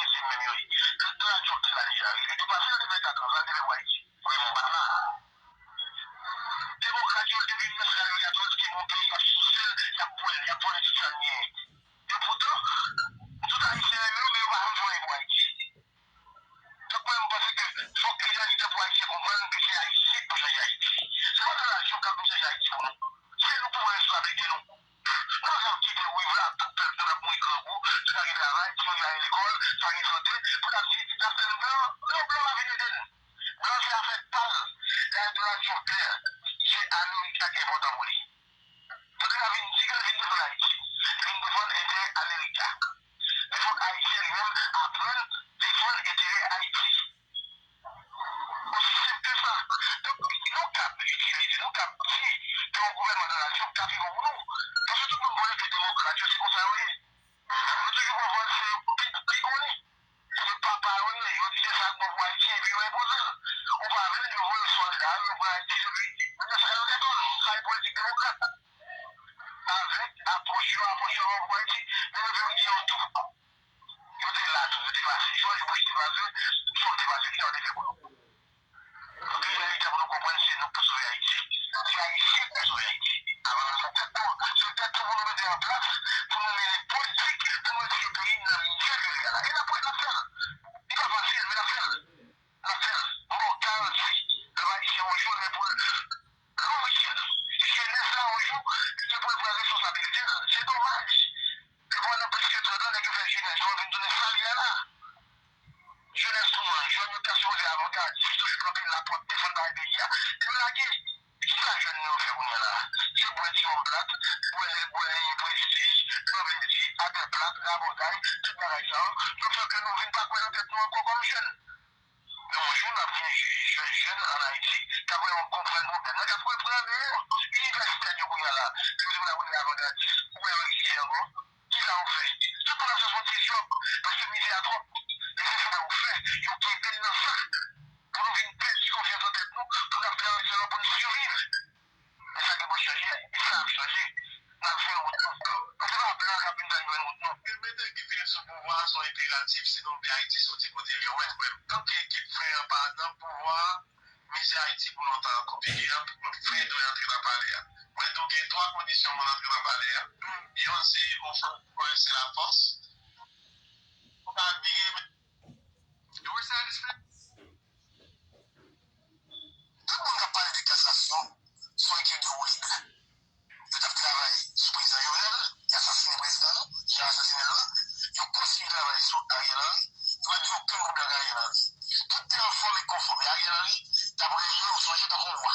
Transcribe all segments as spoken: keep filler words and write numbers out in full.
se menm yo ye. Donald Trump te la deja, wi. Li te pase, li te fè kat an, sa li te fè pou Ayiti. Vrèman, pa la. Demokrat yo, depi mil nèf san katrevenkatorz, gen yon peyi, y ap souse l, y ap bwè l, y ap vòlè tout sa l genyen. E poutan, tout Ayisyen renmen yo, men yo pa janm fè anyen pou Ayiti. Donk, mwen, m panse ke fòk lidè, lidè pou Ayisyen konprann ke se Ayisyen k pou chanje Ayiti. Se pa Donald Trump k ap vin chanje Ayiti pou nou. Se nou k pou pran responsabilite nou. Nou pa janm kite wi vre ak tout pèp nou k ap mouri grangou, ki pa gen travay, timoun ki pa gen lekòl, pa gen sante, pou n ap di n ap tann blan. Non, blan pa vin ede n. Blan se afè pa l. Lè Donald Trump klè, se Amerika ki enpòtan pou li. Donk, li pa vin di ke l vin defann Ayiti. Li vin defann enterè Amerika. Men fòk Ayisyen li menm aprann defann enterè Ayiti. Osi senp ke sa. Donk, nou kab itilize, nou kab di ke yon gouvènman Donald Trump ka pi bon pou nou. Paske tout moun konnen ke demokrat yo, se konsa yo ye. Yo toujou pran pòz se yo ki, ki konnen. Se papa yo ye, yo di se sa k bon pou Ayiti, epi yo enpoze l. Ou pa vle, yo voye sòlda yo, yo pran Ayiti depi mil nèf san katrevenkatorz. Sa e politik demokrat. Avèk apwòch yo, apwòch yo bon pou Ayiti, men yo te di yo tou. Yo te la tou, yo te pase. Jòj Bich te pase, Trump te pase, kisa yo te fè pou nou? Donk, li lè li tan pou nou konprann se nou k pou sove Ayiti. Se Ayisyen k pou sove Ayiti. Avan nou sou tèt nou, se tèt nou pou nou mete an plas, pou nou mennen politik, pou nou retire peyi n nan mizè ke li ye la. E n ap, n ap fè l. Li pa fasil, men n ap fè l. N ap fè l. M ba w garanti, pèp ayisyen yon jou gen pou l louvri je l. Jenès la yon jou, li gen pou l pran responsabilite l. Se domaj. Ke pandan plis ke trant an, nèg yo fè jenès yo vin tounen sa l ye a la. Jenès nou an, jèn yo ta sipoze avangardis, toujou kanpe lapòt, defann bagay peyi a. Yo lage. Kisa jèn nou yo fè kounye a la? Se bwè ti wòm plat, bwè, bwè prestij, kanpe di, atè plat, rabòday, tout bagay sa yo. Yo fè ke nou vin pa kwè nan tèt nou ankò kòm jèn. Men yon jou, n ap gen jèn, jèn ann Ayiti k ap wè, konprann pwoblèm nan, k ap reprann yo, inivèsitè yo kounye a la, yo di moun ap rele avangardis, ou wè yo egziste ankò? Kisa yo fè? Tout moun ap chèche yon ti djòb, paske mizè a twòp. E se sa yo fè, yo kenbe n nan sak. Pou nou vin pèdi konfyans nan tèt nou, pou n ap travay sèlman pou n siviv. Men sa gen pou chanje, e sa ap chanje. N ap jwenn wout nou. Men se pa blan k ap vin fè n jwenn wout nou. Ke mete Guy Philippe sou pouvwa a se yon enperatif, sinon peyi Ayiti soti kote l ye. Ou mèt kwè m. Tanke ekip Frè an pa nan pouvwa a, mizè Ayiti pou lontan ankò. Pike an, pou Frè dwe antre nan palè a. Mwen di w gen twa kondisyon pou l antre nan palè a. Youn se ofè, se lafòs. Ou ka vire. Tout moun k ap pale de kasasyon, se yon ekip de woulib. Yo t ap travay sou prezidan Jovenel, yo asasinen prezidan nou, jan yo asasinen l lan, yo kontinye travay sou Ariel Henry, yo pa t gen okenn pwoblèm ak Ariel Henry. Tout te anfòm e konfòm, e Ariel Henry t ap reye, ou sonje, tankou yon wa.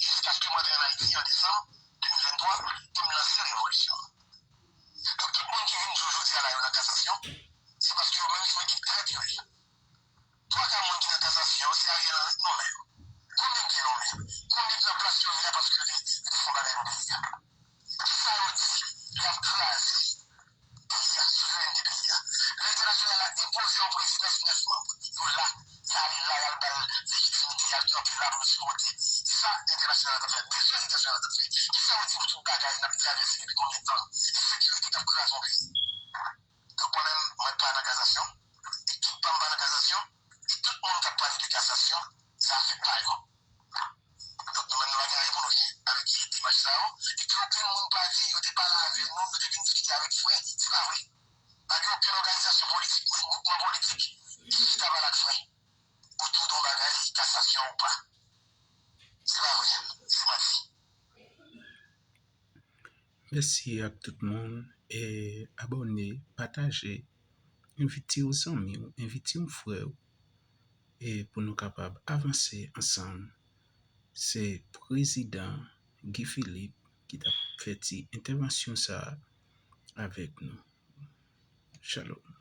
Jiskaske m antre ann Ayiti an desanm de mil venntwa, pou m lanse revolisyon an. Donk, tout moun ki vin di w jodi a la yo nan kasasyon, se paske yo menm se yon ekip trèt yo ye. Twa ka moun ki nan kasasyon yo, se Ariel Henry k nonmen yo. Konbyen k gen nonmen? Konbyen k nan plas yo ye a paske yo te, yo te fè yon bagay pou peyi a? Kisa yo di? Y ap kraze peyi a, souverènte peyi a. Lè entènasyonal la enpoze yon prezidans nèf manm, yo la, y ale la, y al ba l lejitimite, y al kanpe la pou yo sipòte. Sa entènasyonal la t ap fè, bezwen entènasyonal la t ap fè. Kisa yo di pou tout bagay n ap travèse depi konbyen tan? Ensekirite k ap kraze yon peyi. Donk, mwen menm, mwen pa nan kasasyon, ekip pa m pa nan kasasyon, e tout moun k ap pale de kasasyon, se afè pa yo. Donk, nou menm, nou pa gen anyen pou nou di avèk demach sa yo, epi okenn moun pa di yo te pale avè nou, yo te vin diskite avèk Frè, se pa vre. Pa gen okenn òganizasyon politik, ni gwoupman politik ki chita pale ak Frè otou de yon bagay, kasasyon ou pa. Se pa vre, se manti. Mèsi ak tout moun. E abòne, pataje, envite yon zanmi w, envite yon frè w, e pou nou kapab avanse ansanm. Se prezidan Guy Philippe ki t ap fè ti entèvansyon sa a avèk nou. Shalom.